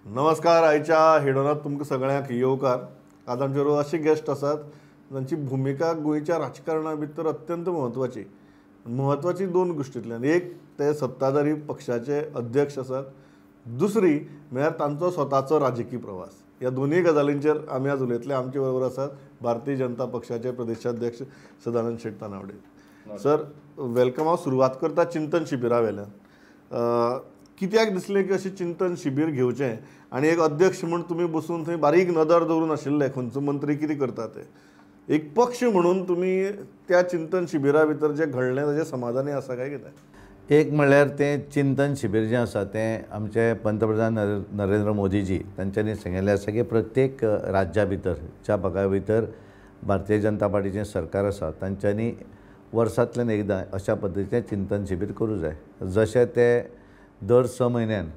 नमस्कार, आयच्या हेडोनात तुमकां सगळ्यांक येवकार. आज आमचे बरोबर अशे गेस्ट आसात तांची भुमिका गोंयच्या राजकारणा भितर अत्यंत म्हत्वाची. म्हत्वाची दोन गोश्टींतल्यान, एक ते सत्ताधारी पक्षाचे अध्यक्ष आसात, दुसरी म्हळ्यार तांचो स्वताचो राजकीय प्रवास. ह्या दोनूय गजालींचेर आमी आज उलयतले. आमचे बरोबर आसात भारतीय जनता पक्षाचे प्रदेशाध्यक्ष सदानंद शेट तानावडे. Sir, welcome. हांव सुरवात करता चिंतन शिबिरा वेल्यान. कित्याक दिसलें की अशें चिंतन शिबीर घेवचें आनी एक अध्यक्ष म्हूण तुमी बसून थंय बारीक नदर दवरून आशिल्ले खंयचो मंत्री कितें करता ते? एक पक्ष म्हणून तुमी त्या चिंतन शिबिरा भितर जें घडलें ताजें समाधानी आसा काय कितें? एक म्हणल्यार तें चिंतन शिबीर जें आसा तें आमचे पंतप्रधान नरेंद्र मोदीजी तांच्यांनी सांगिल्लें आसा की प्रत्येक राज्या भितर, ज्या भागा भितर भारतीय जनता पार्टीचें सरकार आसा तांच्यांनी वर्सांतल्यान एकदां अशा पद्दतीचें चिंतन शिबीर करूं जाय. जशें ते दर 6 म्हयन्यान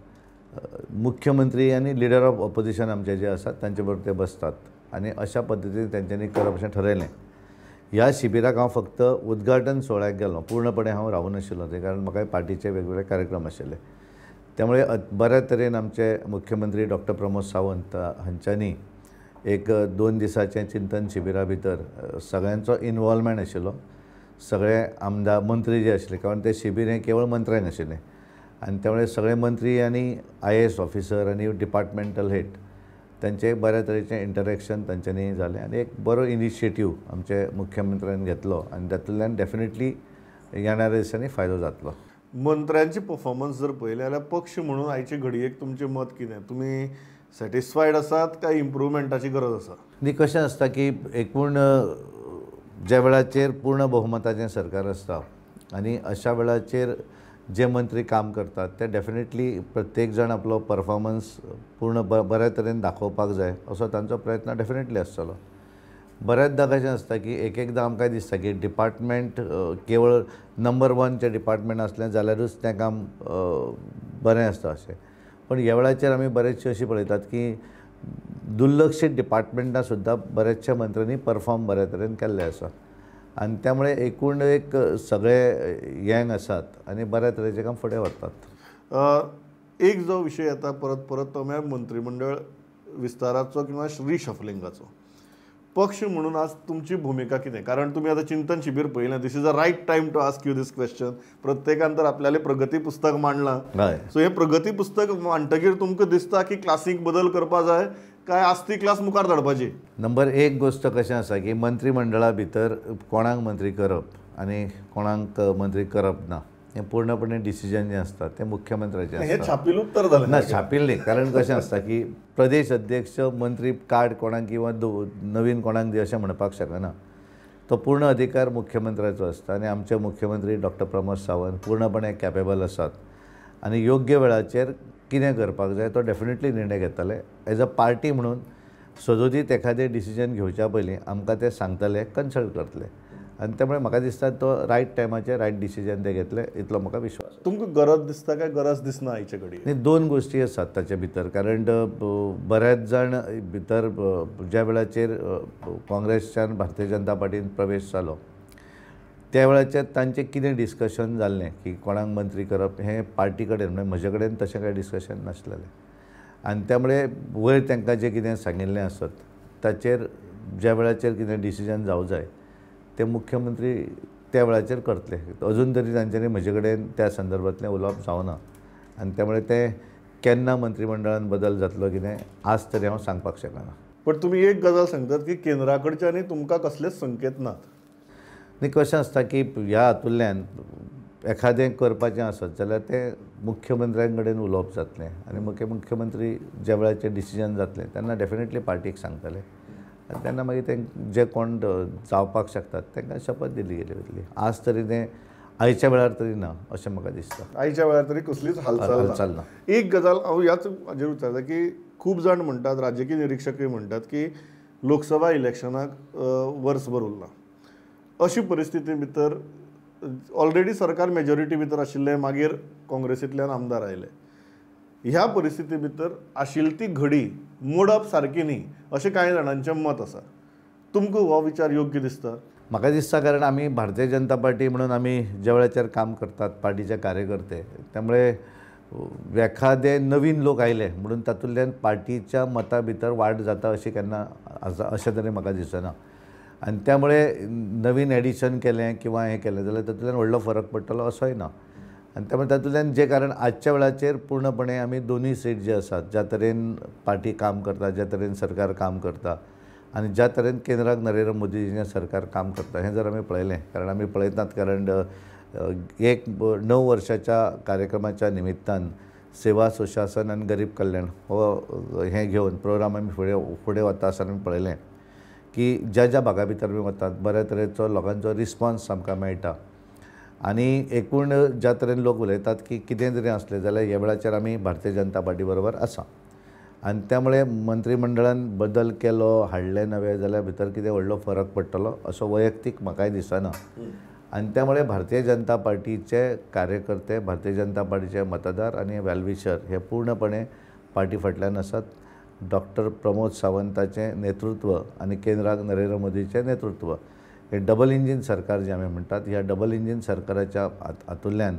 मुख्यमंत्री आनी लिडर ऑफ ऑपोजिशन आमचे जे आसात तांचे बरोबर ते बसतात आनी अशा पद्दतीन तांच्यांनी करप अशें ठरयलें. ह्या शिबिराक हांव फक्त उद्घाटन सुवाळ्याक गेलो, पूर्णपणे हांव रावूं नाशिल्लो थंय, कारण म्हाका पार्टीचे वेगवेगळे कार्यक्रम आशिल्ले. त्यामुळे बऱ्या तरेन आमचे मुख्यमंत्री डॉक्टर प्रमोद सावंत हांच्यांनी एक 2 दिसाचें चिंतन शिबिरा भितर सगळ्यांचो इनवॉल्वमेंट आशिल्लो. सगळे आमदार मंत्री जे आशिल्ले, कारण तें शिबीर हें केवळ मंत्र्यांक आशिल्लें आनी त्यामुळे सगळे मंत्री आनी IAS officer आनी डिपार्टमेंटल हेड तांचे बऱ्या तरेचें इंटरेक्शन तांच्यांनी जालें आनी एक बरो इनिशिएटीव आमचे मुख्यमंत्र्यान घेतलो आनी तातूंतल्यान डेफिनेटली येणाऱ्या दिसांनी फायदो जातलो. मंत्र्यांची परफॉर्मन्स जर पळयली जाल्यार पक्ष म्हणून आयचे घडयेक तुमचें मत कितें? तुमी सॅटिस्फायड आसात काय इम्प्रुवमेंटाची गरज आसा? न्ही, कशें आसता की एकूण ज्या वेळाचेर पूर्ण बहुमताचें सरकार आसता आनी अशा वेळाचेर जे मंत्री काम करतात ते डेफिनेटली प्रत्येक जाण आपलो परफॉर्मन्स पूर्ण बऱ्या तरेन दाखोवपाक जाय असो तांचो प्रयत्न डेफिनेटली आसतलो. बऱ्याचदा कशें आसता की एक एकदां आमकां दिसता की डिपार्टमेंट केवळ नंबर 1चें डिपार्टमेंट आसलें जाल्यारूच तें काम बरें आसता अशें, पण ह्या वेळाचेर आमी बरेचशे अशी पळयतात की दुर्लक्षीत डिपार्टमेंटां सुद्दां बऱ्याचशा मंत्र्यांनी परफॉर्म बऱ्या तरेन केल्लें आसा आनी त्यामुळे एकूण एक सगळे यंग आसात आनी बऱ्या तरेचें काम फुडें व्हरतात. एक जो विशय येता परत परत तो म्हळ्यार मंत्रीमंडळ विस्ताराचो किंवा रिशफलिंगाचो. पक्ष म्हणून आज तुमची भुमिका कितें? कारण तुमी आतां चिंतन शिबीर पळयलें, this is a right time to ask you this question. प्रत्येकान तर आपल्यालें प्रगती पुस्तक मांडलां, सो हें प्रगती पुस्तक मांडटकीर तुमकां दिसता की क्लासीक बदल करपा जाय काय आज ती क्लास मुखार धाडपाची? नंबर 1 गोश्ट कशें आसा की मंत्रीमंडळा भितर कोणाक मंत्री करप आनी कोणाक मंत्री करप ना हें पूर्णपणे डिसिजन जें आसता तें मुख्यमंत्र्याचें आसता. हें छापील उत्तर जालें ना? छापील न्ही, कारण कशें आसता की प्रदेश अध्यक्ष मंत्री कार्ड कोणाक किंवा नवीन कोणाक दी अशें म्हणपाक शकना. तो पूर्ण अधिकार मुख्यमंत्र्याचो आसता आनी आमचे मुख्यमंत्री डॉक्टर प्रमोद सावंत पूर्णपणे कॅपेबल आसात आनी योग्य वेळाचेर कितें करपाक जाय तो डेफिनेटली निर्णय घेतले. एज अ पार्टी म्हणून सदोदीत एखादें डिसिजन घेवच्या पयलीं आमकां ते सांगतले, कन्सल्ट करतले आनी त्यामुळे म्हाका दिसता तो रायट टायमाचेर रायट डिसिजन ते घेतले इतलो म्हाका विश्वास. तुमकां गरज दिसता काय गरज दिसना आयचे घडये? न्ही, 2 गोश्टी आसात ताचे भितर, कारण बऱ्याच जाण भितर ज्या वेळाचेर काँग्रेसच्यान भारतीय जनता पार्टीन प्रवेश जालो त्या वेळाचेर तांचें कितें डिस्कशन जाल्लें की कोणाक मंत्री करप हें पार्टी कडेन म्हणजे म्हजे कडेन तशें कांय डिस्कशन नासलेलें आनी त्यामुळे वयर तांकां जें कितें सांगिल्लें आसत ताचेर ज्या वेळाचेर कितें डिसिजन जावं जाय ते मुख्यमंत्री त्या वेळाचेर करतले. अजून तरी तांच्यांनी म्हजे कडेन त्या संदर्भांतलें उलोवप जावना आनी त्यामुळे तें केन्ना मंत्रीमंडळान बदल जातलो कितें आज तरी हांव सांगपाक शकना. पण तुमी एक गजाल सांगतात की केंद्रा कडच्यानूय तुमकां कसलेच संकेत नात. न्ही, कशें आसता की ह्या हातूंतल्यान एखादें करपाचें आसत जाल्यार तें मुख्यमंत्र्यां कडेन उलोवप जातलें आनी मुख्यमंत्री ज्या वेळाचेर डिसिजन जातलें तेन्ना डेफिनेटली पार्टीक सांगतले आनी तेन्ना मागीर ते जे कोण जावपाक शकतात तांकां शपथ दिली गेली वतली. आज तरी तें आयच्या वेळार तरी ना अशें म्हाका दिसता. आयच्या वेळार तरी कसलीच हालचाल ना. एक गजाल हांव ह्याच हाजेर विचारता की खूब जाण म्हणटात, राजकीय निरिक्षकूय म्हणटात की लोकसभा इलेक्शनाक वर्सभर उरलां. अशी परिस्थिती भितर ऑलरेडी सरकार मेजॉरिटी भितर आशिल्लें, मागीर काँग्रेसींतल्यान आमदार आयले. ह्या परिस्थिती भितर आशिल्ली ती घडी मोडप सारकी न्ही अशें कांय जाणांचें मत आसा. तुमकां हो विचार योग्य दिसता? म्हाका दिसता, कारण आमी भारतीय जनता पार्टी म्हणून आमी ज्या वेळाचेर काम करतात पार्टीचे कार्यकर्ते, त्यामुळे एखादे नवीन लोक आयले म्हणून तातूंतल्यान पार्टीच्या मता भितर वाड जाता अशें केन्ना आसा अशें तरी म्हाका दिसना. आनी त्यामुळे नवीन एडिशन केलें किंवा हें केलें जाल्यार तातूंतल्यान व्हडलो फरक पडटलो असोय ना. आनी त्यामुळे तातूंतल्यान जे कारण आजच्या वेळाचेर पूर्णपणे आमी दोनूय सीट जे आसात, ज्या तरेन पार्टी काम करता, ज्या तरेन सरकार काम करता आनी ज्या तरेन केंद्राक नरेंद्र मोदीजीचें सरकार काम करता हें जर आमी पळयलें, कारण आमी पळयतात, कारण एक 9 वर्षाच्या कार्यक्रमाच्या निमित्तान सेवा सुशासन आनी गरीब कल्याण हो हें घेवन प्रोग्राम आमी फुडें फुडें वता आसतना आमी पळयलें की ज्या ज्या भागा भितर आमी वतात बऱ्या तरेचो लोकांचो रिस्पॉन्स आमकां मेळटा. आनी एकूण ज्या तरेन लोक उलयतात की कितें तरी आसलें जाल्यार ह्या वेळाचेर आमी भारतीय जनता पार्टी बरोबर आसा. आनी त्यामुळे मंत्रीमंडळान बदल केलो हाडले नवे जाल्यार भितर कितें व्हडलो फरक पडटलो असो वैयक्तीक म्हाकाय दिसना. आनी त्यामुळे भारतीय जनता पार्टीचे कार्यकर्ते, भारतीय जनता पार्टीचे मतदार आनी वेलविशर हे पूर्णपणे पार्टी फाटल्यान आसात. डॉक्टर प्रमोद सावंताचें नेतृत्व आनी केंद्राक नरेंद्र मोदीचें नेतृत्व हे डबल इंजीन सरकार जें आमी म्हणटात, ह्या डबल इंजीन सरकाराच्या हातूंतल्यान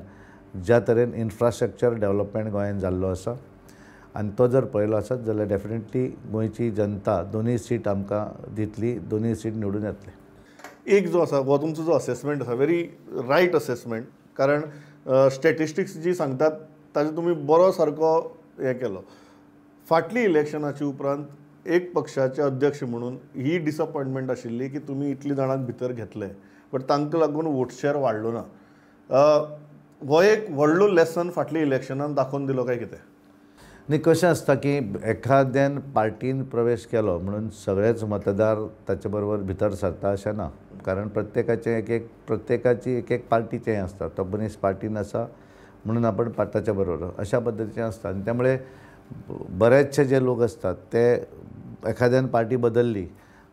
ज्या तरेन इन्फ्रास्ट्रक्चर डेवलपमेंट गोंयांत जाल्लो आसा आनी तो जर पळयलो आसत जाल्यार डेफिनेटली गोंयची जनता दोनूय सीट आमकां दितली, दोनूय सीट निवडून येतले. एक जो आसा हो तुमचो जो असेसमेंट आसा व्हेरी रायट असेसमेंट, कारण स्टॅटिस्टिक्स जी सांगतात ताजे तुमी बरो सारको हें केलो. फाटली इलेक्शनाच्या उपरांत एक पक्षाचे अध्यक्ष म्हणून ही डिसअपॉयंटमेंट आशिल्ली की तुमी इतली जाणांक भितर घेतले बट तांकां लागून वोट शेअर वाडलो ना. हो एक व्हडलो लेसन फाटल्या इलेक्शनान दाखोवन दिलो काय कितें? न्ही, कशें आसता की एखाद्यान पार्टीन प्रवेश केलो म्हणून सगळेच मतदार ताचे बरोबर भितर सरता अशें ना, कारण प्रत्येकाचें एक एक प्रत्येकाची एक एक पार्टीचें हें आसता. तो मनीस पार्टीन आसा म्हणून आपण ताच्या बरोबर अशा पद्दतीचें आसता. आनी त्यामुळे बरेचशे जे लोक आसतात ते एखाद्यान पार्टी बदलली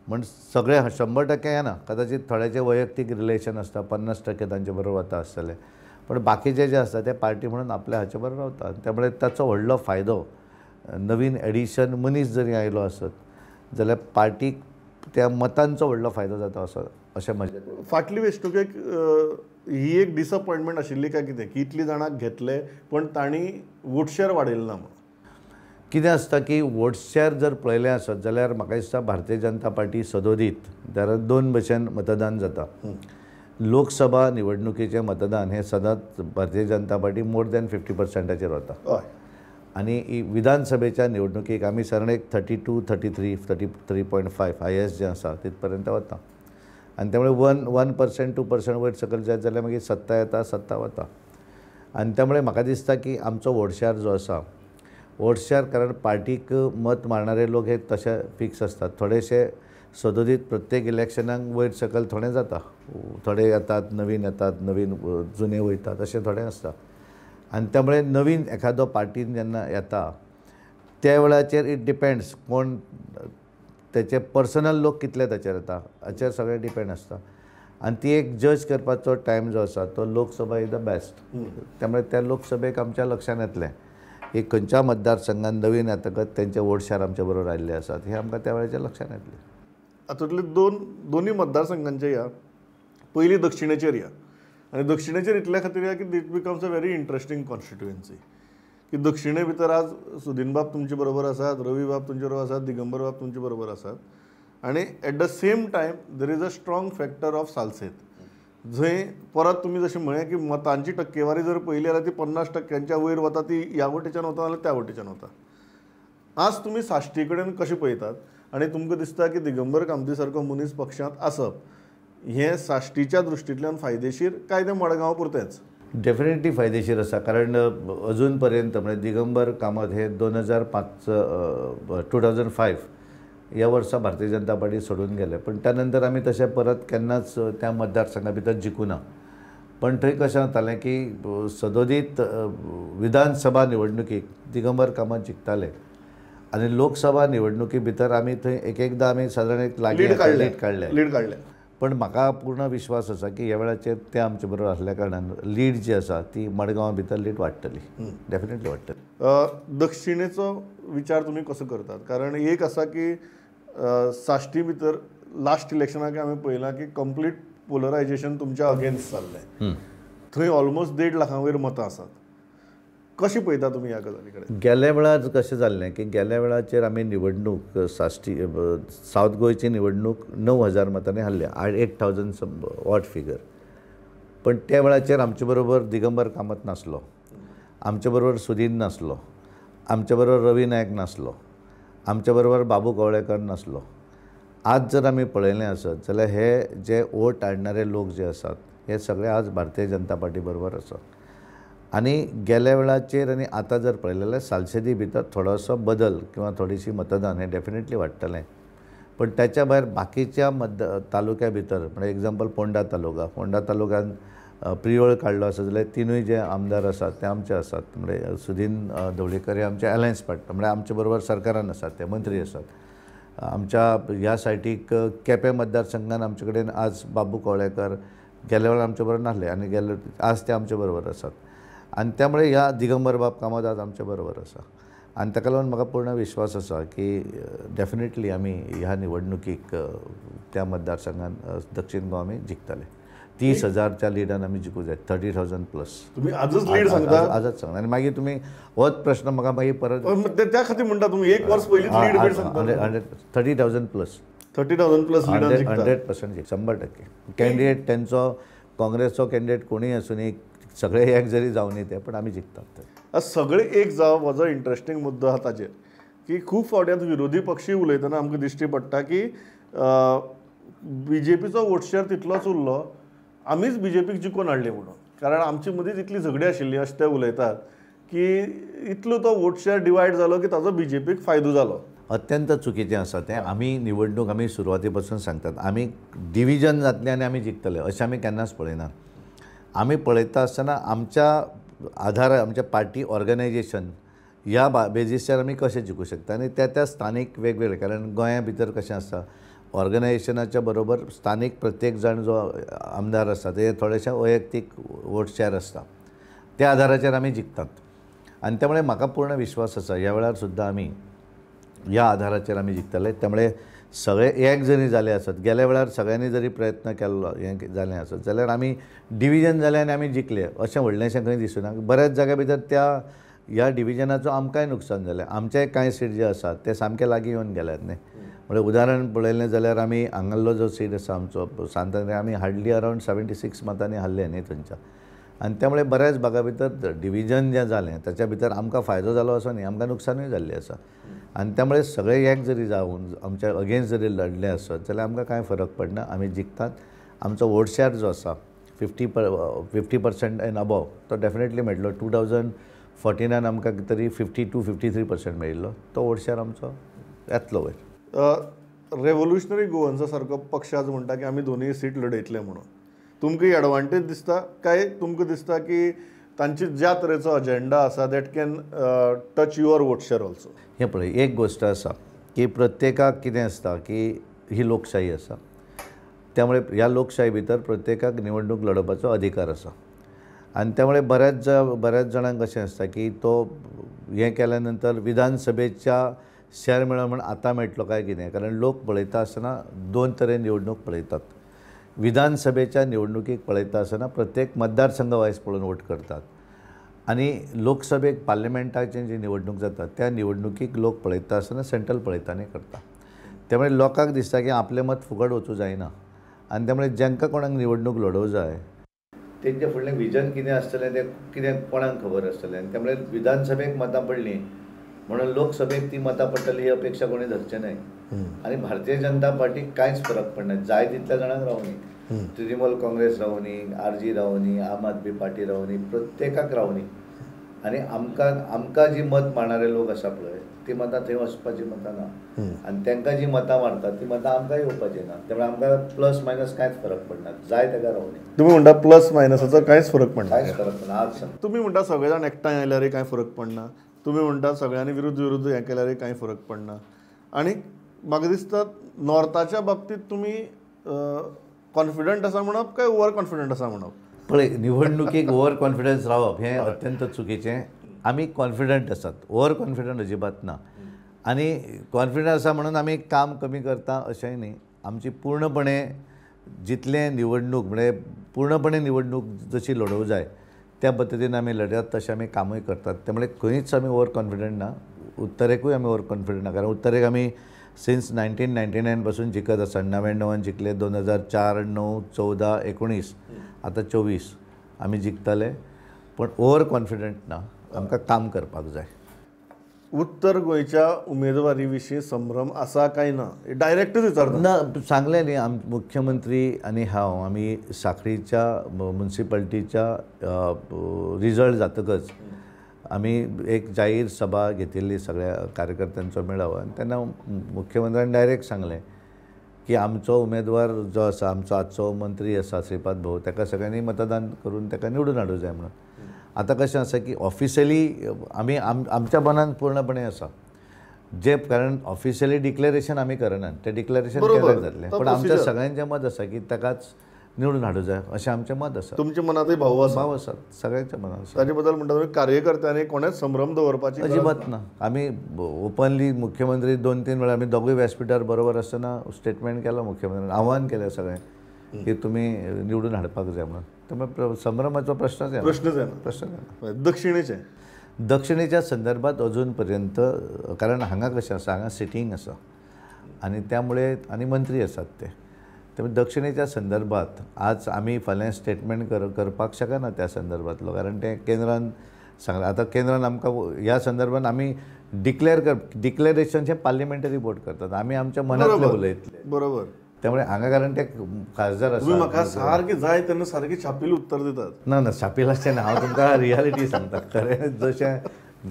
म्हण सगळे 100% येना, कदाचित थोड्याचे वैयक्तीक रिलेशन आसता, 50% तांचे बरोबर वता आसतले, पण बाकीचे जे आसता ते पार्टी म्हणून आपल्या हाचे बरोबर रावता. त्यामुळे ताचो व्हडलो फायदो नवीन एडिशन मनीस जरी आयलो आसत जाल्यार पार्टीक त्या मतांचो व्हडलो फायदो जाता असो अशें म्हजें. फाटली वेंचणुकेक ही एक डिसअपॉयंटमेंट आशिल्ली काय कितें की इतली जाणांक घेतले पण तांणी वोट शेअर वाडयलो ना म्हणून? कितें आसता की वोट शेअर जर पळयलें आसत जाल्यार म्हाका दिसता भारतीय जनता पार्टी सदोदीत जाल्यार दोन भशेन मतदान जाता. लोकसभा निवडणुकीचें मतदान हें सदांच Bharatiya Janata party more than 50%चेर वता आनी विधानसभेच्या निवडणुकीक आमी सादारण एक 32, 33, 33.5 हायस्ट जें आसा तितपर्यंत वता. आनी त्यामुळे 1%, 2% वयर सकयल जायत जाल्यार मागीर सत्ता येता, सत्ता वता. आनी त्यामुळे म्हाका दिसता की आमचो वोट शेअर जो आसा, वोट शेअर कारण पार्टीक मत मारणारे लोक हे तशे फिक्स आसतात. थोडेशे सदोदीत प्रत्येक इलेक्शनाक वयर सकयल थोडे जाता, थोडे येतात नवीन येतात, नवीन जुने वयतात अशें थोडें आसता. आनी त्यामुळे नवीन एखादो पार्टीन जेन्ना येता त्या वेळाचेर it depends कोण तेचे पर्सनल लोक कितले ताचेर येता हाचेर सगळें डिपेंड आसता. आनी ती एक जज करपाचो टायम जो आसा तो लोकसभा is the best. त्यामुळे त्या लोकसभेक आमच्या लक्षांत येतलें की खंयच्या मतदारसंघान नवीन येतकच तेंचे वोट शेअर आमच्या बरोबर आयिल्ले आसात हें आमकां त्या वेळाचेर लक्षांत येतलें. हातूंतले दोनूय मतदारसंघांचे या पयलीं दक्षिणेचेर या, आनी दक्षिणेचेर इतल्या खातीर या की it becomes a very interesting constituency की दक्षिणे भितर आज सुदीन बाब तुमचे बरोबर आसात, रवी बाब तुमचे बरोबर आसात, दिगंबर बाब तुमचे बरोबर आसात, आनी at the same time there is a strong factor of Salcete जंय परत तुमी जशें म्हळें की मतांची टक्केवारी जर पळयली जाल्यार ती 50%च्या वयर वता, ती ह्या वटेच्यान वता नाल्यार त्या वटेच्यान वता. आज तुमी साश्टी कडेन कशें पळयतात आनी तुमकां दिसता की दिगंबर कामती सारको मनीस पक्षांत आसप हें साश्टीच्या दृश्टींतल्यान फायदेशीर काय तें मडगांव पुरतेंच? डेफिनेटली फायदेशीर आसा, कारण अजून पर्यंत म्हणजे दिगंबर कामत हे 2005 ह्या वर्सा भारतीय जनता पार्टी सोडून गेले, पण त्या नंतर आमी तशें परत केन्नाच त्या मतदारसंघा भितर जिखूं ना. पण थंय कशें जातालें की सदोदीत विधानसभा निवडणुकीक दिगंबर कामत जिखताले आनी लोकसभा निवडणुकी भितर आमी थंय एक एकदां आमी सादारण एक लागीं लीड काडलें. पण म्हाका पूर्ण विश्वास आसा की ह्या वेळाचेर ते आमचे बरोबर आसल्या कारणान लीड जी आसा ती मडगांवा भितर लीड वाडटली, डेफिनेटली वाडटली. दक्षिणेचो विचार तुमी कसो करतात? कारण एक आसा की साश्टी भितर लास्ट इलेक्शनाक आमी पळयलां की कंप्लीट पोलरायजेशन तुमच्या अगेन्स्ट जाल्लें, थंय ऑलमोस्ट 1.5 लाखां वयर मतां आसात. कशी पळयता तुमी ह्या गजाली कडेन? गेल्या वेळार कशें जाल्लें की गेल्या वेळाचेर आमी निवडणूक साश्टी सावथ गोंयची निवडणूक 9,000 मतांनी हारले, 8,000 ऑड फिगर. पण त्या वेळाचेर आमचे बरोबर दिगंबर कामत नासलो, आमचे बरोबर सुदीन नासलो, आमचे बरोबर रवी नायक नासलो, आमचे बरोबर बाबू कवळेकर नासलो. आज जर आमी पळयलें आसत जाल्यार हे जे वोट हाडणारे लोक जे आसात हे सगळे आज भारतीय जनता पार्टी बरोबर आसात. आनी गेल्या वेळाचेर आनी आतां जर पळयलें जाल्यार सालसेदी भितर थोडोसो बदल किंवा थोडीशी मतदान हें डेफिनेटली वाडटलें. पण त्याच्या भायर बाकीच्या तालुक्या भितर म्हणजे एग्जाम्पल पोंडा तालुका, पोंडा तालुक्यान प्रियोळ काडलो आसा जाल्यार तिनूय जे आमदार आसात ते आमचे आसात. म्हणजे सुदीन ढवळीकर हे आमचे अलायन्स पार्टनर, म्हणजे आमचे बरोबर सरकारान आसात, ते मंत्री आसात. आमच्या ह्या सायटीक केपें मतदारसंघान आमचे कडेन आज बाबू कवळेकर गेल्या वेळार आमचे बरोबर नासले आनी गेले आज ते आमचे बरोबर आसात. आनी त्यामुळे ह्या दिगंबर बाब कामत आज आमचे बरोबर आसा. आनी ताका लागून म्हाका पूर्ण विश्वास आसा की डेफिनेटली आमी ह्या निवडणुकीक त्या मतदारसंघान दक्षीण गोवा आमी जिखतले. 30,000च्या लिडान आमी जिखूं जाय, 30,000 प्लस. तुमी आजच लीड सांगता? आजच सांगता. आनी मागीर तुमी होच प्रश्न म्हाका मागीर परत त्या खातीर म्हणटा तुमी एक वर्स पयलींच लीड सांगता. 100 30,000 प्लस, 30,000 प्लस लिडान जिखता. 100% 100%. कॅन्डिडेट तेंचो काँग्रेसचो कॅन्डिडेट कोणूय आसूं, सगळे एक जरी जावं न्ही ते, पण आमी जिखतात. सगळे एक जावप हो जो इंट्रस्टींग मुद्दो आसा ताजेर की खूब फावटी आतां विरोधी पक्षी उलयतना आमकां दिश्टी पडटा की बीजेपीचो वोट शेअर तितलोच उरलो, आमीच बीजेपीक जिखून हाडली म्हणून, कारण आमचे मदींच इतली झगडी आशिल्ली अशें ते उलयतात की इतलो तो वोट शेअर डिवायड जालो की ताजो बीजेपीक फायदो जालो. अत्यंत चुकीचें आसा तें. आमी निवडणूक आमी सुरवाती पासून सांगतात आमी डिविजन जातलें आनी आमी जिखतले अशें आमी केन्नाच पळयना. आमी पळयता आसतना आमच्या आधार आमच्या पार्टी ऑर्गनायजेशन ह्या बेजीसचेर आमी कशें जिखूं शकता आनी त्या त्या स्थानीक वेगवेगळे, कारण गोंया भितर कशें आसता ऑर्गनायजेशनाच्या बरोबर स्थानीक प्रत्येक जाण जो आमदार आसता ते थोडेशे वैयक्तीक वोट शेअर आसता, त्या आधाराचेर आमी जिखतात. आनी त्यामुळे म्हाका पूर्ण विश्वास आसा ह्या वेळार सुद्दां आमी ह्या आधाराचेर आमी जिखतले. त्यामुळे सगळे एक जरी जाले आसत, गेल्या वेळार सगळ्यांनी जरी प्रयत्न केल्लो हें जालें आसत जाल्यार आमी डिविजन जालें आनी आमी जिखले अशें व्हडलेंशें खंय दिसना. बऱ्याच जाग्या भितर त्या ह्या डिविजनाचो आमकांय नुकसान जालें. आमचे कांय सीट जे आसात ते सामके लागीं येवन गेल्यात न्ही. म्हणजे उदाहरण पळयलें जाल्यार आमी हांगासलो जो सीट आसा आमचो सांत आमी हार्डली अरावंड 76 मतांनी हारले न्ही थंयच्या. आनी त्यामुळे बऱ्याच भागा भितर डिविजन जें जालें ताच्या भितर आमकां फायदो जालो असो न्ही, आमकां नुकसानूय जाल्लें आसा. आनी त्यामुळे सगळे एक जरी जावन आमच्या अगेन्स्ट जरी लढले आसत जाल्यार आमकां कांय फरक पडना, आमी जिखतात. आमचो वोट शेअर जो आसा 50% एंड अबोव तो डेफिनेटली मेळटलो. 2049 आमकां तरी 52-53% मेळिल्लो, तो वोट शेअर आमचो येतलो वयर. रेव्होल्युशनरी गोवन्सा सारको पक्ष आज म्हणटा की आमी दोनूय सीट लढयतले म्हणून, तुमकां एडवांटेज दिसता काय तुमकां दिसता की तांची ज्या तरेचो अजेंडा आसा that can touch your vote share also? हें पळय, एक गोश्ट आसा की प्रत्येकाक कितें आसता की ही लोकशाही आसा, त्यामुळे ह्या लोकशाही भितर प्रत्येकाक निवडणूक लढोवपाचो अधिकार आसा. आनी त्यामुळे बऱ्याच जाणांक अशें आसता की तो हें केल्या नंतर विधानसभेच्या शेअर मेळो म्हण आतां मेळटलो काय कितें, कारण लोक पळयता आसतना दोन तरेन निवडणूक पळयतात. विधानसभेच्या निवडणुकीक पळयता आसतना प्रत्येक मतदारसंघ वायज पळोवन वोट करतात आनी लोकसभेक पार्लमेंटाची जी निवडणूक जाता त्या निवडणुकीक लोक पळयता आसतना सेंट्रल पळयता आनी करता. त्यामुळे लोकांक दिसता की आपलें मत फुकट वचूं जायना आनी त्यामुळे जांकां कोणाक निवडणूक लढोवंक जाय तेंचे फुडलें विजन कितें आसतलें तें कितें कोणाक खबर आसतलें. आनी त्यामुळे विधानसभेक मतां पडलीं म्हणून लोकसभेक ती मतां पडटली ही अपेक्षा कोणी धरचें न्हय. आनी भारतीय जनता पार्टीक कांयच फरक पडना, जाय तितल्या जाणांक रावनी, तृणमूल काँग्रेस रावनी, आरजी रावनी, आम आदमी पार्टी रावनी, प्रत्येकाक रावनी. आनी आमकां आमकां जी मत मारणारे लोक आसा पळय ती मतां थंय वचपाची मतां ना, आनी तांकां जी मतां मारतात ती मतां आमकां येवपाची ना. त्यामुळे आमकां प्लस मायनस कांयच फरक पडना, जाय ताका रावनी. तुमी म्हणटा प्लस मायनसाचो कांयच फरक पडना? कांयच फरक पडना. आज तुमी म्हणटा सगळे जाण एकठांय आयल्यार कांय फरक पडना, तुमी म्हणटा सगळ्यांनी विरुद्ध विरुद्ध हें केल्यार कांय फरक पडना. आनी म्हाका दिसता नॉर्थाच्या बाबतींत तुमी कॉन्फिडंट आसा म्हणप काय ओवर कॉन्फिडंट आसा म्हणप? पळय, निवडणुकीक ओवर कॉन्फिडन्स रावप हें अत्यंत चुकीचें. आमी कॉन्फिडंट आसात, ओवर कॉन्फिडंट अजिबात ना. आनी कॉन्फिडंट आसा म्हणून आमी काम कमी करता अशेंय न्ही. आमची पूर्णपणे जितलें निवडणूक म्हणजे पूर्णपणे निवडणूक जशी लढोवंक जाय त्या पद्दतीन आमी लढतात तशें आमी कामूय करतात. त्यामुळे खंयच आमी ओवर कॉन्फिडंट ना, उत्तरेकूय आमी ओवर कॉन्फिडंट ना, कारण उत्तरेक आमी सिन्स 1999 पासून जिखत आसा. 99 जिखले, 2004, 9, 14, 19, आतां 24 आमी जिखतले. पण ओवर कॉन्फिडंट ना, आमकां काम करपाक जाय. उत्तर गोंयच्या उमेदवारी विशीं संभ्रम आसा काय ना, डायरेक्टच विचारता ना. सांगलें न्ही, आम मुख्यमंत्री आनी हांव आमी साखळीच्या मुन्सिपाल्टीच्या रिजल्ट जातकच आमी एक जाहीर सभा घेतिल्ली सगळ्या कार्यकर्त्यांचो मेळावो, आनी तेन्ना मुख्यमंत्र्यान डायरेक्ट सांगलें की आमचो उमेदवार जो आसा, आमचो आजचो मंत्री आसा श्रीपाद भाऊ, ताका सगळ्यांनी मतदान करून ताका निवडून हाडूंक जाय म्हणून. आतां कशें आसा की ऑफिशियली आमी आमच्या मनान पूर्णपणे आसा जे, कारण ऑफिशियली डिक्लेरेशन आमी करनात, तें डिक्लेरेशन केन्ना जातलें, पण आमच्या सगळ्यांचें मत आसा की ताकाच निवडून हाडूंक जाय अशें आमचें मत आसा. तुमच्या मनांतूय भाव आसा? भाव आसा, सगळ्यांच्या मनात आसा. ताजे बद्दल म्हणटा तुमी कार्यकर्त्यांनी कोणेच संभ्रम दवरपाची अजिबात ना. आमी ओपनली मुख्यमंत्री 2-3 वेळा आमी दोगूय व्यासपिठार बरोबर आसतना स्टेटमेंट केलो, मुख्यमंत्र्यान आव्हान केलें सगळें की तुमी निवडून हाडपाक जाय म्हणून. त्यामुळे संभ्रमाचो प्रश्नच येना, प्रश्नच येना, प्रश्न येना. दक्षिणेचे दक्षिणेच्या संदर्भात अजून पर्यंत, कारण हांगा कशें आसा, हांगा सिटींग आसा आनी त्यामुळे आनी मंत्री आसात ते, त्यामुळे दक्षिणेच्या संदर्भात आज आमी फाल्यां स्टेटमेंट करपाक शकना त्या संदर्भातलो, कारण तें केंद्रान सांगलां. आतां केंद्रान आमकां ह्या संदर्भात आमी डिक्लेरेशन हें पार्लिमेंटरी बोर्ड करतात, आमी आमच्या मनांतलें उलयतले. बरोबर. त्यामुळे हांगा कारण ते खासदार आसा. म्हाका सारकें जाय तेन्ना सारकें छापील उत्तर दितात. ना ना, छापील आसचें ना, हांव तुमकां रियालिटी सांगता, खरें जशें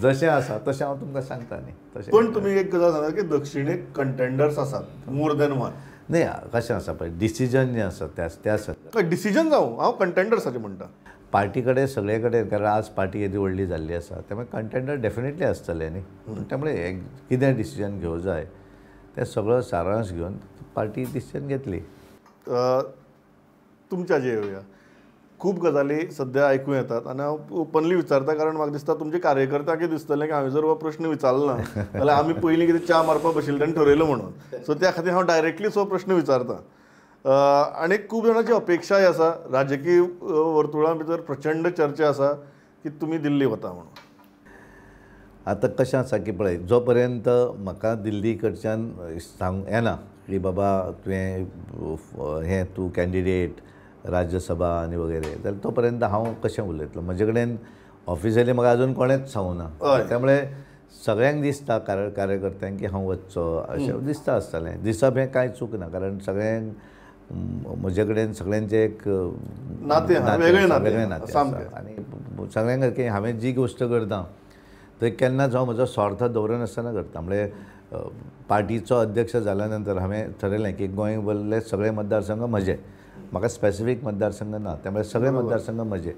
जशें आसा तशें हांव तुमकां सांगता न्ही तशें. पण तुमी एक गजाल सांगा की दक्षिणेक कंटेंडर्स आसात मोर दॅन वन. न्ही, कशें आसा पळय, डिसिजन जें आसा त्या त्या डिसिजन जावं, हांव कंटेंडर्साचें म्हणटा. पार्टी कडेन सगळे कडेन, कारण आज पार्टी येदी व्हडली जाल्ली आसा, त्यामुळे कंटेंडर डेफिनेटली आसतले न्ही. त्यामुळे कितें डिसिजन घेवंक जाय तें सगळो सारांश घेवन पार्टी डिसिजन घेतली. तुमच्या जे येवया, खूब गजाली सद्या आयकूं येतात आनी हांव ओपनली विचारता, कारण म्हाका दिसता तुमचे कार्यकर्त्यांकय दिसतलें की हांवें जर हो प्रश्न विचारलो ना जाल्यार आमी पयलीं कितें च्या मारपाक बशिल्ले तेणें ठरयलो म्हणून. सो त्या खातीर हांव डायरेक्टली हो प्रश्न विचारता. आनी खूब जाणांची अपेक्षाय आसा, राजकीय वर्तुळां भितर प्रचंड चर्चा आसा की तुमी दिल्ली वता म्हणून. आतां कशें आसा की पळय, जो पर्यंत म्हाका दिल्ली कडच्यान सांग येना की बाबा तुवें हें तूं कॅन्डिडेट राज्यसभा आनी वगैरे, जाल्यार तो पर्यंत हांव कशें उलयतलो. म्हजे कडेन ऑफिशियली म्हाका अजून कोणेंच सांगूं ना, त्यामुळे सगळ्यांक दिसता कार्यकर्त्यांक की हांव वचचो अशें दिसता आसतलें. दिसप हें कांय चूक ना, कारण सगळ्यांक म्हजे कडेन सगळ्यांचें एक नातें, वेगळें नातें आसा आनी सगळ्यांक की हांवें जी गोश्ट करता थंय केन्नाच हांव म्हजो स्वार्थ दवरनासतना करता. म्हणजे पार्टीचो अध्यक्ष जाल्या नंतर हांवें ठरयलें की गोंय भरले सगळे मतदारसंघ म्हजे, म्हाका स्पेसिफीक मतदारसंघ ना, त्यामुळे सगळे मतदारसंघ म्हजे.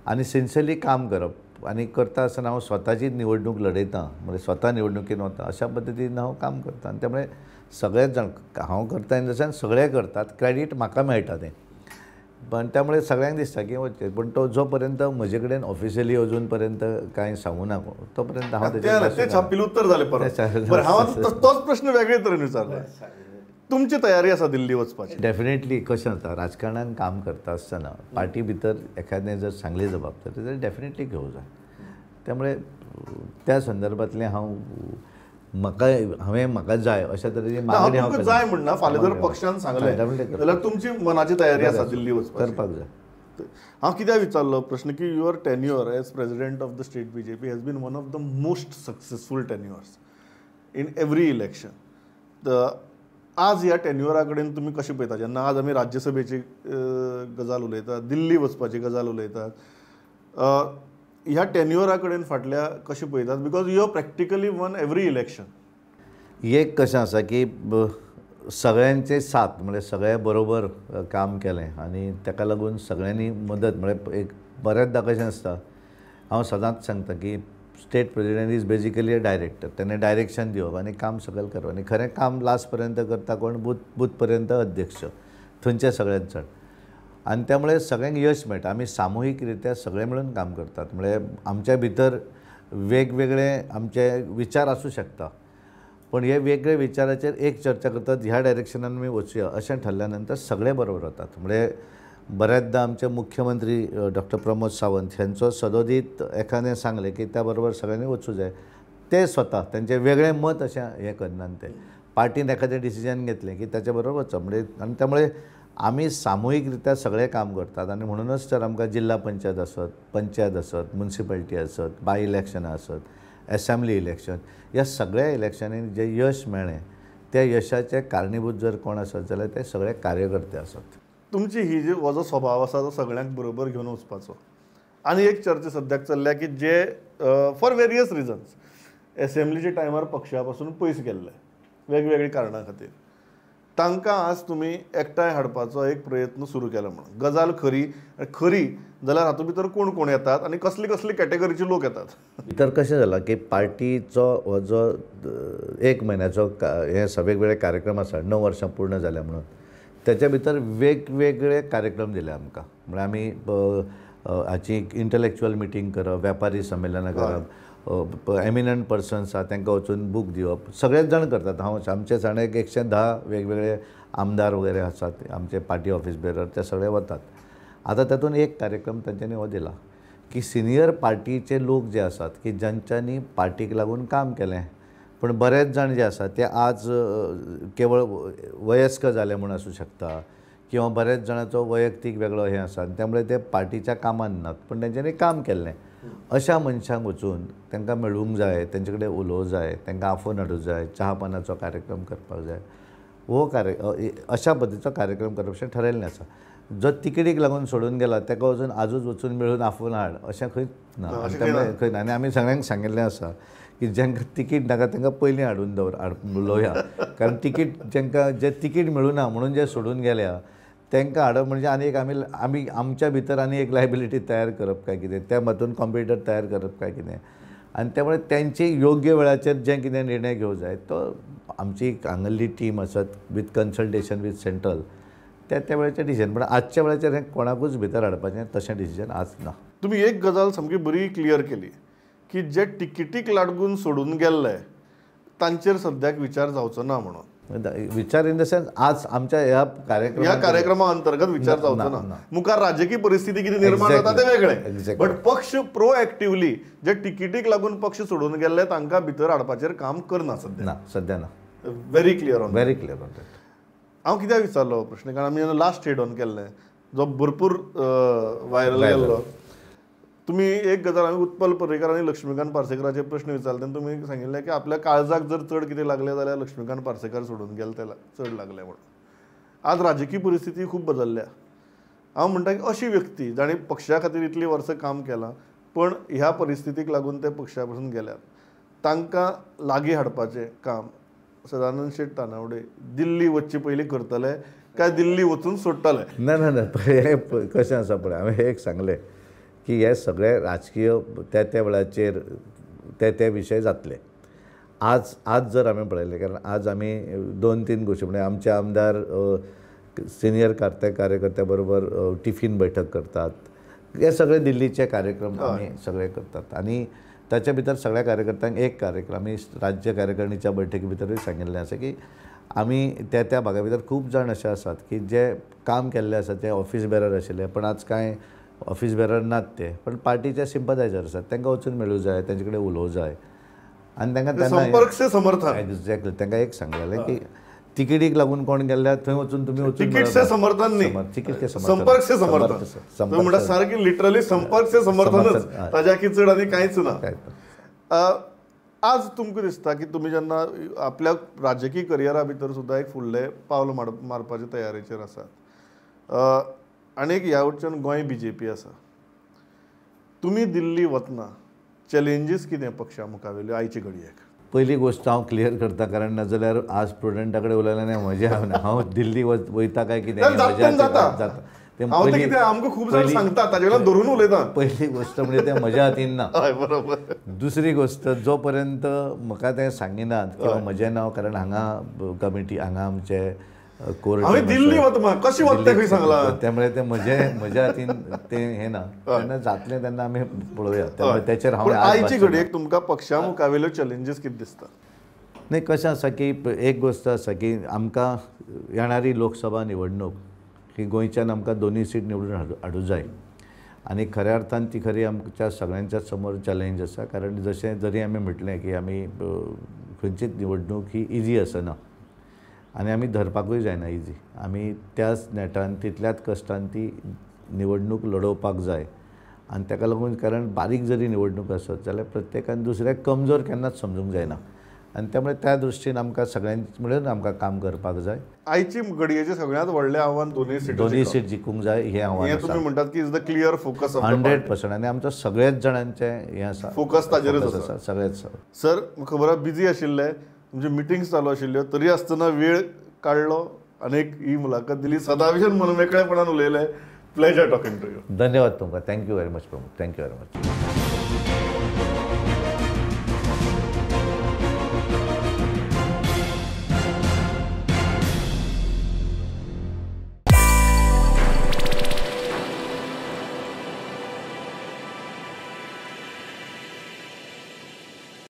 आनी सिन्सियरली काम करप आनी करता आसतना हांव स्वताची निवडणूक लढयता, म्हणजे स्वता निवडणुकीन वता, अशा पद्दतीन हांव काम करता. आनी त्यामुळे सगळेच जाण हांव करता इन the sense सगळे करतात, क्रेडीट म्हाका मेळटा तें, पण त्यामुळे सगळ्यांक दिसता की वचचें. पण तो जो पर्यंत म्हजे कडेन ऑफिशियली अजून पर्यंत कांय सांगू ना तो पर्यंत हांव तें छापील उत्तर जालें परत. बरें, हांव तोच प्रश्न वेगळे तरेन विचारला, तुमची तयारी आसा दिल्ली वचपाची? डेफिनेटली. कशें जाता, राजकारणान काम करता आसतना पार्टी भितर एखादें जर सांगली जबाबदारी जाल्यार डेफिनेटली घेवंक जाय. त्यामुळे त्या संदर्भांतलें हांव म्हाका हांवें म्हाका जाय अशा तरेची मागणी हांव जाय म्हणना. फाल्यां जर पक्षान सांगलें जाल्यार तुमची मनाची तयारी आसा दिल्ली वचपाची? करपाक जाय. हांव कित्याक विचारलो प्रश्न की your tenure as president of the state BJP has been one of the most successful tenures in every election. आज ह्या टेन्युअरा कडेन तुमी कशें पळयता, जेन्ना आज आमी राज्यसभेची गजाल उलयतात, दिल्ली वचपाची गजाल उलयतात, ह्या टेन्युअरा कडेन फाटल्या कशें पळयतात? Because you have practically won every election. एक कशें आसा की सगळ्यांचे साथ, म्हणजे सगळ्या बरोबर काम केलें आनी ताका लागून सगळ्यांनी मदत, म्हळ्यार एक बऱ्याचदा कशें आसता, हांव सदांच सांगता की state president is basically a director, तेणें डायरेक्शन दिवप आनी काम सकयल करप, आनी खरें काम लास्ट पर्यंत करता कोण, बूथ पर्यंत अध्यक्ष थंयचे सगळ्यांत चड, आनी त्यामुळे सगळ्यांक यश मेळटा. आमी सामुहीक रित्या सगळे मेळून काम करतात, म्हळ्यार आमच्या भितर वेगवेगळे आमचे विचार आसूं शकता, पण हे वेगळे विचाराचेर एक चर्चा करतात, ह्या डायरेक्शनान आमी वचुया अशें ठरल्या नंतर सगळे बरोबर वतात. म्हणजे बऱ्याचदा आमचे मुख्यमंत्री डॉक्टर प्रमोद सावंत ह्यांचो सदोदीत एखादें सांगलें की त्या बरोबर सगळ्यांनी वचूं जाय, ते स्वता तेंचें वेगळें मत अशें हें करनात. ते पार्टीन एखादें डिसिजन घेतलें की ताच्या बरोबर वचप म्हणजे, आनी त्यामुळे आमी सामुहीकरित्या सगळें काम करतात. आनी म्हणूनच तर आमकां जिल्हा पंचायत आसत, पंचायत आसत, मुन्सिपालिटी आसत, बाय इलेक्शनां आसत, एसेंब्ली इलेक्शन, ह्या सगळ्या इलेक्शनांनी जें यश मेळ्ळें त्या यशाचे कारणीभूत जर कोण आसत जाल्यार ते सगळे कार्यकर्ते आसत. तुमची ही जी हो जो स्वभाव आसा तो सगळ्यांक बरोबर घेवन वचपाचो. आनी एक चर्चा सद्याक चल्ल्या की जे फॉर वेरियस रिजन्स एसेंब्लीच्या टायमार पक्षा पासून पयस गेल्ले वेगवेगळ्या कारणां खातीर, तांकां आज तुमी एकठांय हाडपाचो एक प्रयत्न सुरू केला म्हणून. गजाल खरी खरी जाल्यार हातूंत भितर कोण कोण येतात आनी कसली कसली कॅटेगरीचे लोक येतात? भितर कशें जालां की पार्टीचो हो जो एक म्हयन्याचो हे वेगवेगळे कार्यक्रम आसा, 9 वर्सां पूर्ण जाल्या म्हणून त्याच्या भितर वेगवेगळे कार्यक्रम दिले आमकां. म्हळ्यार आमी हाची इंटलेक्च्युअल मिटींग करप, व्यापारी संमेलनां करप, एमिनंट पर्सन्स आसा तांकां वचून बूक दिवप, सगळेच जाण करतात. हांव आमचे जाण 110 वेगवेगळे आमदार वगैरे आसात, आमचे पार्टी ऑफिस बेरर, ते सगळे वतात. आतां तातूंत एक कार्यक्रम तांच्यांनी हो दिला की सिनियर पार्टीचे लोक जे आसात की जांच्यांनी पार्टीक लागून काम केलें, पूण बरेच जाण जे आसात ते आज केवळ वयस्क जाले म्हूण आसूं शकता किंवा बऱ्याच जाणांचो वैयक्तीक वेगळो हें आसा आनी त्यामुळे ते पार्टीच्या कामान नात, पूण तेंच्यांनी काम केल्लें. अशा मनशांक वचून तांकां मेळूंक जाय, तेंचे कडेन उलोवंक जाय, तांकां आफोवन हाडूंक जाय, च्या पानाचो कार्यक्रम करपाक जाय. हो अशा पद्दतीचो कार्यक्रम करप अशें ठरयल्लें आसा. जो तिकेटीक लागून सोडून गेला ताका वचून आजूच वचून मेळून आफोवन हाड अशें खंयच ना, खंय ना. आनी आमी सगळ्यांक सांगिल्लें आसा की जांकां तिकीट नाका तांकां पयलीं हाडून दवर, उलोवया, कारण तिकीट जांकां जे तिकीट मेळूना म्हणून जे सोडून गेल्या तांकां हाडप म्हणजे आनी एक आमी आमी आमच्या भितर आनी एक लायबिलिटी तयार करप काय कितें, त्या हातून कॉम्प्युटर तयार करप काय कितें. आनी त्यामुळे तेंची योग्य वेळाचेर जें कितें निर्णय घेवंक जाय तो आमची हांगल्ली टीम आसत विथ कन्सल्टेशन विथ सेंट्रल त्या त्या वेळाचेर डिसिजन. पण आजच्या वेळाचेर हें कोणाकूच भितर हाडपाचें तशें डिसिजन आज ना. तुमी एक गजाल सामकी बरी क्लियर केली की जे तिकेटीक लागून सोडून गेल्ले तांचेर सद्याक विचार जावचो ना म्हणून. विचार इन the sense आज आमच्या ह्या कार्यक्रमा ह्या कार्यक्रमा अंतर्गत विचार जावचो ना. मुखार राजकीय परिस्थिती कितें निर्माण जाता तें वेगळें, बट पक्ष प्रोएक्टिवली जे तिकेटीक लागून पक्ष सोडून गेल्ले तांकां भितर हाडपाचेर काम करना सद्या ना, सद्या ना. Very clear on, very clear on that. हांव कित्याक विचारलो हो प्रश्न, कारण आमी लास्ट हेड ऑन केल्लें जो भरपूर व्हायरल गेल्लो. तुमी एक गजाल, हांवें उत्पल पर्रीकर आनी लक्ष्मीकांत पार्सेकराचे प्रश्न विचारले तेन्ना तुमी सांगिल्लें की आपल्या काळजाक जर चड कितें लागलें जाल्यार लक्ष्मीकांत पार्सेकर सोडून गेले ते चड लागलें म्हणून. आज राजकीय परिस्थिती खूब बदलल्या. हांव म्हणटा की अशी व्यक्ती जाणें पक्षा खातीर इतलीं वर्सां काम केलां पण ह्या परिस्थितीक लागून ते पक्षा पासून गेल्यात, तांकां लागीं हाडपाचें काम सदानंद शेट तानावडे दिल्ली वचचे पयलीं करतले काय दिल्ली वचून सोडटले? ना ना ना, हें कशें आसा पळय, हांवें एक सांगलें की हे सगळे राजकीय त्या त्या वेळाचेर ते ते विशय जातले. आज आज जर आमी पळयलें, कारण आज आमी 2-3 गोश्टी म्हणजे आमचे आमदार सिनियर कार्यकर्त्या बरोबर टिफीन बैठक करतात, हे सगळे दिल्लीचे कार्यक्रम आमी सगळे करतात. आनी ताच्या भितर सगळ्या कार्यकर्त्यांक एक कार्यक्रम आमी राज्य कार्यकारिणीच्या बैठकी भितरूय सांगिल्लें आसा की आमी त्या त्या भागा भितर खूब जाण अशे आसात की जे काम केल्ले आसा ते ऑफिस बेरर आशिल्ले, पण आज कांय ऑफिस बेरर नात ते, पण पार्टीचे सिंपथायझर आसात, तांकां वचून मेळूं जाय, तांचे कडेन उलोवं जाय आनी तांकां संपर्क से समर्थन. एक्झॅक्टली, तांकां एक सांगलेलें की तिकेटीक लागून कोण गेल्यार थंय वचून तुमी वचून तिकीट से समर्थन न्ही, तिकीट से संपर्क से समर्थन म्हणटा, सारकी लिटरली संपर्क से समर्थनच, ताज्या चड आनी कांयच ना. आज तुमकां दिसता की तुमी जेन्ना आपल्या राजकीय करियरा भितर सुद्दां एक फुडलें पावल मारपाचे तयारेचेर आसात आनी एक ह्या वटच्यान गोंय बीजेपी आसा, तुमी दिल्ली वतना चॅलेंजीस कितें पक्षा मुखावेल्यो आयचे घडयेक? पयली गोश्ट हांव क्लियर करता, कारण नाजाल्यार आज प्रुडंटा कडेन उलयलें म्हजें हांव ना, हांव दिल्ली वयता काय कितें जाता तें आमकां खूब जाण सांगता, ताजे वयल्यान धरून उलयता. पयली गोश्ट म्हणजे तें म्हज्या हातीन ना. बरोबर. दुसरी गोश्ट, जो पर्यंत म्हाका तें सांगिनात किंवा म्हजें नांव, कारण हांगा कमिटी, हांगा आमचे कोर्ट, दिल्ली वता कशी वता खंय सांगलां, त्यामुळे ते म्हज्या हातीन तें हें ना, तेन्ना जातलें तेन्ना आमी पळोवया. त्यामुळे तेचेर हांव आयचे घडयेक तुमकां पक्षा मुखावेल्यो चॅलेंजीस कितें दिसता? न्ही, कशें आसा की एक गोश्ट आसा की आमकां येणारी लोकसभा निवडणूक की गोंयच्यान आमकां दोनूय सीट निवडून हाडूं जाय आनी खऱ्या अर्थान ती खरी आमच्या सगळ्यांच्या समोर चॅलेंज आसा. कारण जशें जरी आमी म्हटलें की आमी खंयचीच निवडणूक ही इजी आसना आनी आमी धरपाकूय जायना इजी, आमी त्याच नेटान तितल्याच कश्टान ती निवडणूक लडोवपाक जाय आनी ताका लागून कारण बारीक जरी निवडणूक आसत जाल्यार प्रत्येकान दुसऱ्याक कमजोर केन्नाच समजूंक जायना आनी त्यामुळे त्या दृश्टीन आमकां सगळ्यांनी मिळून आमकां काम करपाक जाय. आयची घडयेचें सगळ्यांत व्हडलें आव्हान दोनूय सीट जिखूंक जाय हें आव्हान हें तुमी म्हणटात की is the clear focus 100% आनी आमचो सगळ्याच जाणांचें हें आसा, फोकस ताजेरच आसा सगळेच. सर खबर आसा बिजी आशिल्ले, तुमच्यो मिटिंग्स चालू आशिल्ल्यो, तरी आसतना वेळ काडलो आनी एक ही मुलाखत दिली, सदांभशेन मनमेकळेपणान उलयले. Pleasure talking to you. धन्यवाद तुमकां. Thank you very much Pramod. Thank you very much.